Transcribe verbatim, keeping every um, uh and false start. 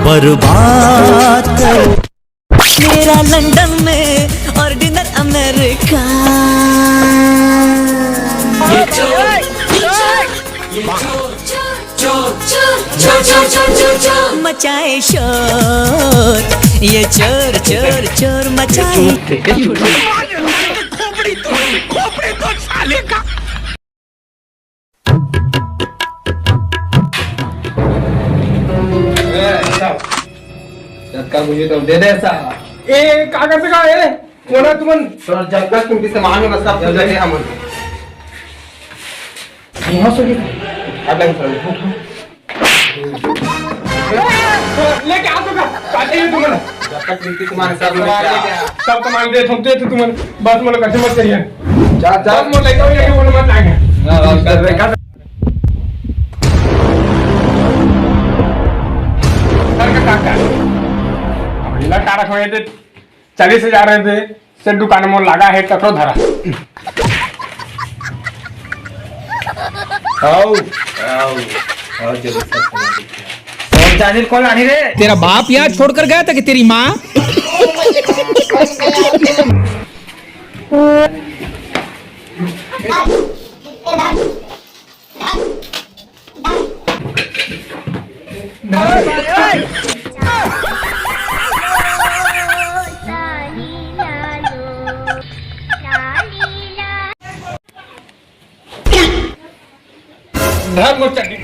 बर्बाद कर। मेरा लंदन में और डिनर अमेरिका। मचाए शोर, ये चोर चोर चोर मचाए। जतका बुझे तो दे दे सा। ए, का कर सका ए? कोना तुमन? तोर जतका कीमती सामान हे, बस सब दे दे हमन। यहाँ से भी। अब लग सर, उठ। लेके आ तो का? काटे ही तुमन। जतका कीमती सामान हे, सब लेके आ। सब सामान दे, हम दे, तुमन। बस मोला कष्ट मत करिए। जा, जा। बस मोला लेके आओ, लेके बोलो मत आएंगे। ना, ना, कर, कर। कर, कर, कर, कर। अब ढीला तारा खोए दे, चालीस हजार रहे दे, से दुकान में लगा है, तकरो धरा। आओ, आओ, आओ, जरूर सब समझ लिया। और जानिल कौन आनी रे? तेरा बाप यहाँ छोड़कर गया था कि तेरी माँ? धर मोर चड्डी।